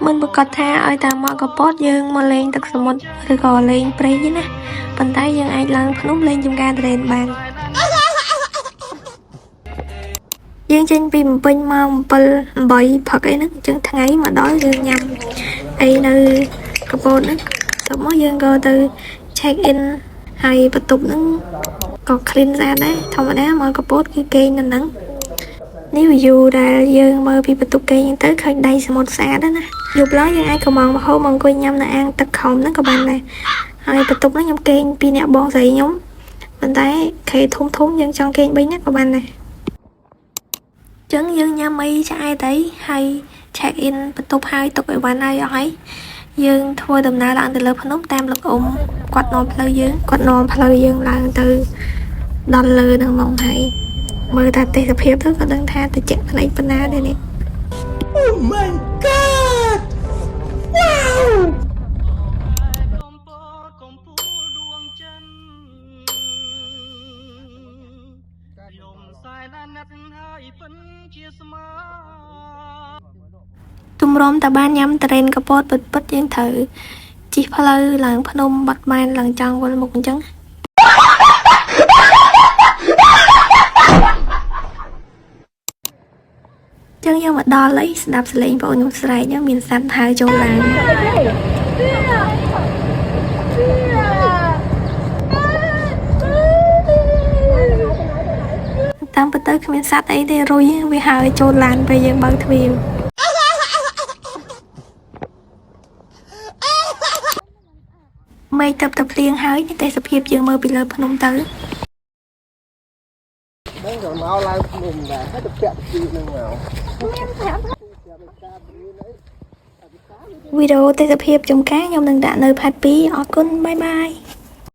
មិនប្រកាសថាឲ្យតាមមកកពតយើងមកលេងទឹកសមុទ្រឬក៏លេងព្រៃទេណាប៉ុន្តែយើងអាចឡើងភ្នំលេងចំការត្រេនបានយើងចេញពីភ្នំពេញម៉ោង7 8ព្រឹកអីហ្នឹងអញ្ចឹងថ្ងៃមកដល់យើងញ៉ាំអីនៅកពតហ្នឹងទៅមកយើងក៏ទៅ check in ហើយបន្ទប់ហ្នឹងក៏ clean ស្អាតដែរធម្មតាមកកពតគឺគេងនៅហ្នឹងនេះ view ដែលយើងមើលពីបន្ទប់គេងហ្នឹងទៅឃើញដៃសមុទ្រស្អាតណាស់យប់ឡើងយើងអាចកំងម្ហូបមកអង្គុយញ៉ាំនៅអាងទឹកខំហ្នឹងក៏បានដែរហើយបន្ទប់ហ្នឹងខ្ញុំគេងពីរអ្នកបងស្រីខ្ញុំប៉ុន្តែខេធំធំយើងចង់គេង3នាក់ក៏បានដែរចឹងយើងញ៉ាំអីឆ្អែតអីហើយ check in បន្ទប់ហើយទុកអីវ៉ាន់ហើយអស់ហើយយើងធ្វើដំណើរឡើងទៅលើភ្នំតាមលោកអ៊ំគាត់នាំផ្លូវយើងគាត់នាំផ្លូវយើងឡើងទៅដល់លើហ្នឹងហ្មងហើយមើលថាទេសភាពទៅក៏ដឹងថាតិចភ្នែកប៉ុណ្ណាដែរនេះ Oh my God! Wow! កំពតកំពូលដួងចិនខ្ញុំសែនអាណិតហើយពិនជាស្មា ទម្រាំតែបានញ៉ាំត្រេនកពតពិតពិតៗយើងត្រូវជិះផ្លូវឡើងភ្នំបាត់បែនឡើងចង់វិលមុខអញ្ចឹងចឹងយើងមកដល់ហើយស្ដាប់សលេងបងខ្ញុំស្រែកហ្នឹងមានសត្វហៅចូលឡើងតាមពិតទៅគ្មានសត្វអីទេរុយវាហើចូលឡានពេលយើងបើកទ្វារមេឃទៅទៅភ្លៀងហើយនេះទេសភាពយើងមើលពីលើភ្នំទៅ ហ្នឹងក៏មកឡើងភ្នំដែរហើយទៅពាក់ជីហ្នឹងមក វីដេអូទេសភាពចំការខ្ញុំនឹងដាក់នៅ part 2អរគុណ bye bye.